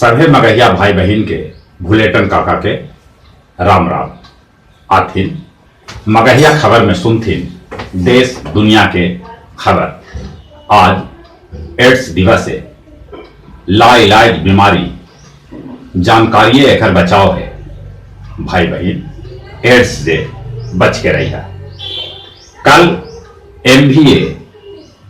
सभे मगहिया भाई बहिन के भुलेटन काका के राम राम। आथिन मगहिया खबर में सुनथिन देश दुनिया के खबर। आज एड्स दिवस है। लाइलाज बीमारी जानकारिये एकर बचाव है। भाई बहिन एड्स से बच के रहिया। कल एमवीए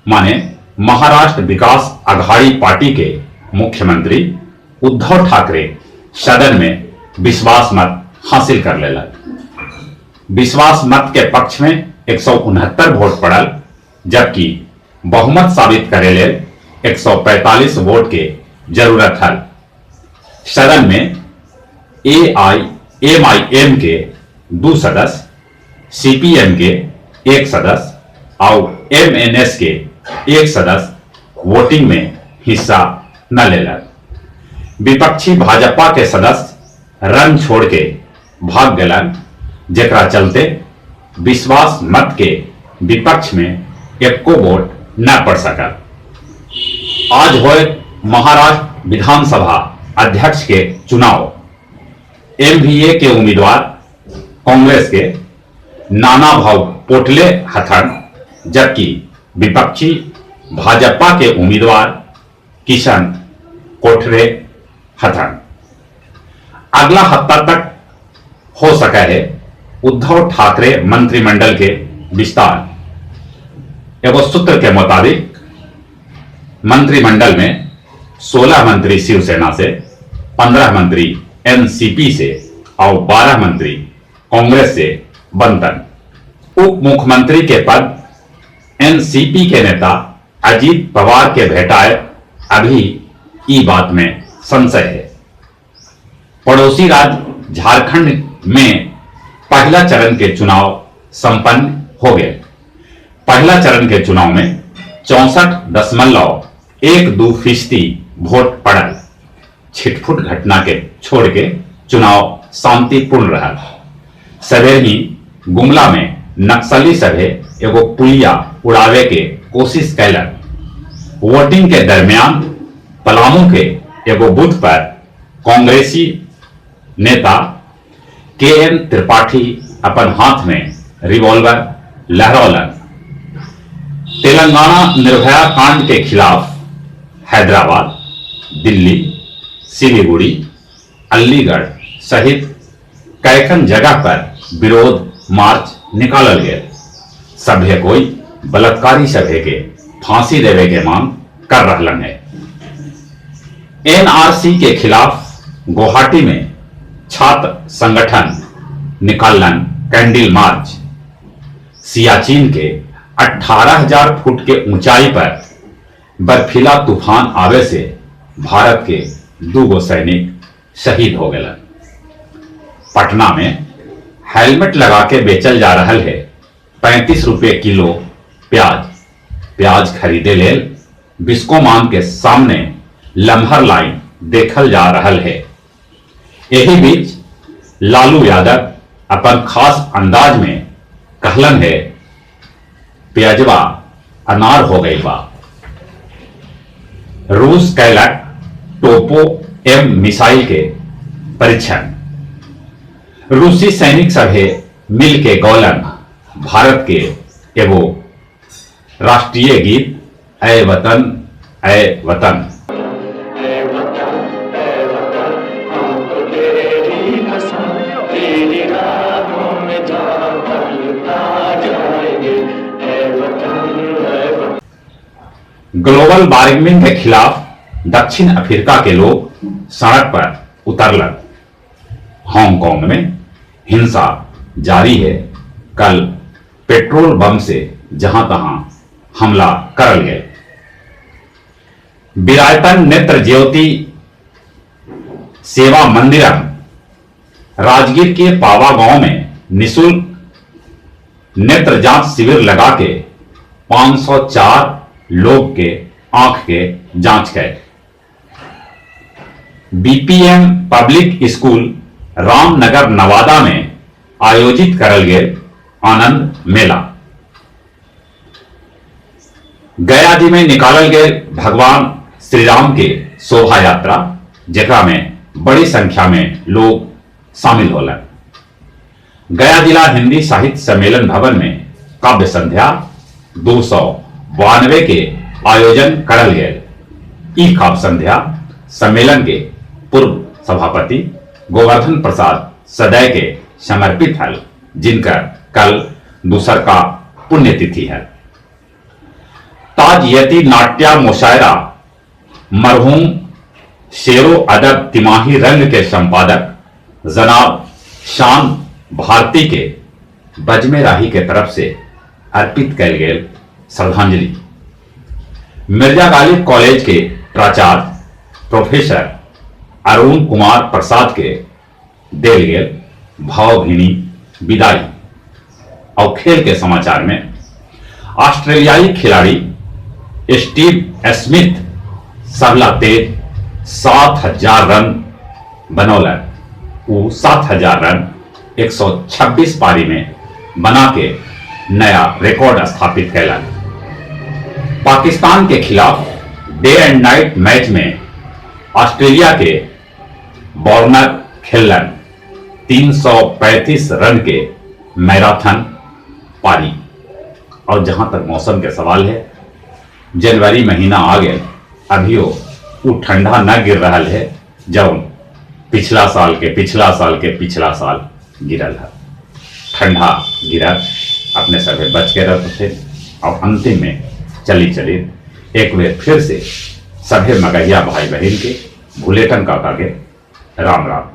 माने महाराष्ट्र विकास अघाड़ी पार्टी के मुख्यमंत्री उद्धव ठाकरे सदन में विश्वास मत हासिल कर लेलक। विश्वास मत के पक्ष में 169 वोट पड़ल, जबकि बहुमत साबित करे लेल 145 वोट के जरूरत हल। सदन में एआईएमआईएम के 2 सदस्य, सीपीएम के 1 सदस्य और एमएनएस के 1 सदस्य वोटिंग में हिस्सा न लेलक। विपक्षी भाजपा के सदस्य रन छोड़ के भाग गलन, जेकरा चलते विश्वास मत के विपक्ष में एको वोट न पड़ सकल। आज होए महाराष्ट्र विधानसभा अध्यक्ष के चुनाव। एमवीए के उम्मीदवार कांग्रेस के नाना भाऊ पोटले हथन, जबकि विपक्षी भाजपा के उम्मीदवार किशन कोठरे हथन। अगला हफ्ता तक हो सका है उद्धव ठाकरे मंत्रिमंडल के विस्तार। एगो सूत्र के मुताबिक मंत्रिमंडल में 16 मंत्री शिवसेना से, 15 मंत्री एनसीपी से और 12 मंत्री कांग्रेस से बनतन। उप मुख्यमंत्री के पद एनसीपी के नेता अजीत पवार के भेटाए अभी ई बात में संशय है। पड़ोसी राज्य झारखंड में पहला चरण के चुनाव संपन्न हो गए। पहला चरण के चुनाव में 64.12% वोट पड़ल। छिटफुट घटना के छोड़ के चुनाव शांतिपूर्ण रहा। सवेर ही गुमला में नक्सली सभे एगो पुलिया उड़ावे के कोशिश कैलक। वोटिंग के दरमियान पलामू के एगो बूथ पर कांग्रेसी नेता के एन त्रिपाठी अपन हाथ में रिवॉल्वर लहरौलन। तेलंगाना निर्भया कांड के खिलाफ हैदराबाद, दिल्ली, सिलीगुड़ी, अलीगढ़ सहित कैकन जगह पर विरोध मार्च निकालल गया। सभ्य कोई बलात्कारी सभे के फांसी देवे के मांग कर रहलन है। एनआरसी के खिलाफ गुवाहाटी में छात्र संगठन निकालन कैंडल मार्च। सियाचिन के 18,000 फुट के ऊंचाई पर बर्फीला तूफान आवे से भारत के 2 सैनिक शहीद हो गए। पटना में हेलमेट लगा के बेचल जा रहा है 35 रुपये किलो प्याज। प्याज खरीदे लेल बिस्कोमान के सामने लम्हर लाइन देखल जा रहा है। यही बीच लालू यादव अपन खास अंदाज में कहलन है, प्याजवा अनार हो गई बा। रूस कैलक टोपो एम मिसाइल के परीक्षण। रूसी सैनिक सभे मिल के गौलन भारत के एगो राष्ट्रीय गीत ऐ वतन ऐ वतन। ग्लोबल वार्मिंग के खिलाफ दक्षिण अफ्रीका के लोग सड़क पर उतरलन। हांगकांग में हिंसा जारी है। कल पेट्रोल बम से जहां तहां हमला करल गए। विरायतन नेत्र ज्योति सेवा मंदिरम राजगीर के पावा गांव में निःशुल्क नेत्र जांच शिविर लगा के 504 लोग के आंख के जांच गए। BPM public school Ramnagar Nawada में आयोजित करल गए आनंद मेला। गया जी में निकालल गए भगवान श्री राम के शोभा यात्रा। जेकरा में बड़ी संख्या में लोग शामिल होलन। गया जिला हिंदी साहित्य सम्मेलन भवन में काव्य संध्या 292 के आयोजन करल गयल। ई काव्य संध्या सम्मेलन के पूर्व सभापति गोवर्धन प्रसाद सदय के समर्पित हल, जिनकर कल दूसर का पुण्यतिथि है। ताजियती नाट्या मुशायरा मरहूम शेरो अदब तिमाही रंग के संपादक जनाब शान भारती के बजमे राही के तरफ से अर्पित कयल गेल श्रद्धांजलि। मिर्जा गालिब कॉलेज के प्राचार्य प्रोफेसर अरुण कुमार प्रसाद के देल गेल भावभीनी विदाई। और खेल के समाचार में ऑस्ट्रेलियाई खिलाड़ी स्टीव स्मिथ सबला तेज 7000 रन बनौलन। वो 7000 रन 126 पारी में बना के नया रिकॉर्ड स्थापित कैलन। पाकिस्तान के खिलाफ डे एंड नाइट मैच में ऑस्ट्रेलिया के वार्नर खेलन 335 रन के मैराथन पारी। और जहां तक मौसम के सवाल है, जनवरी महीना आ गया, अभियो वो ठंडा न गिर रहा है जब पिछला साल के पिछला साल के पिछला साल गिरल है। ठंडा गिरा, अपने सभे बच के रहते थे। और अंतिम में चली चली एक बार फिर से सभे मगहिया भाई बहन के भुलेटन काका के राम राम।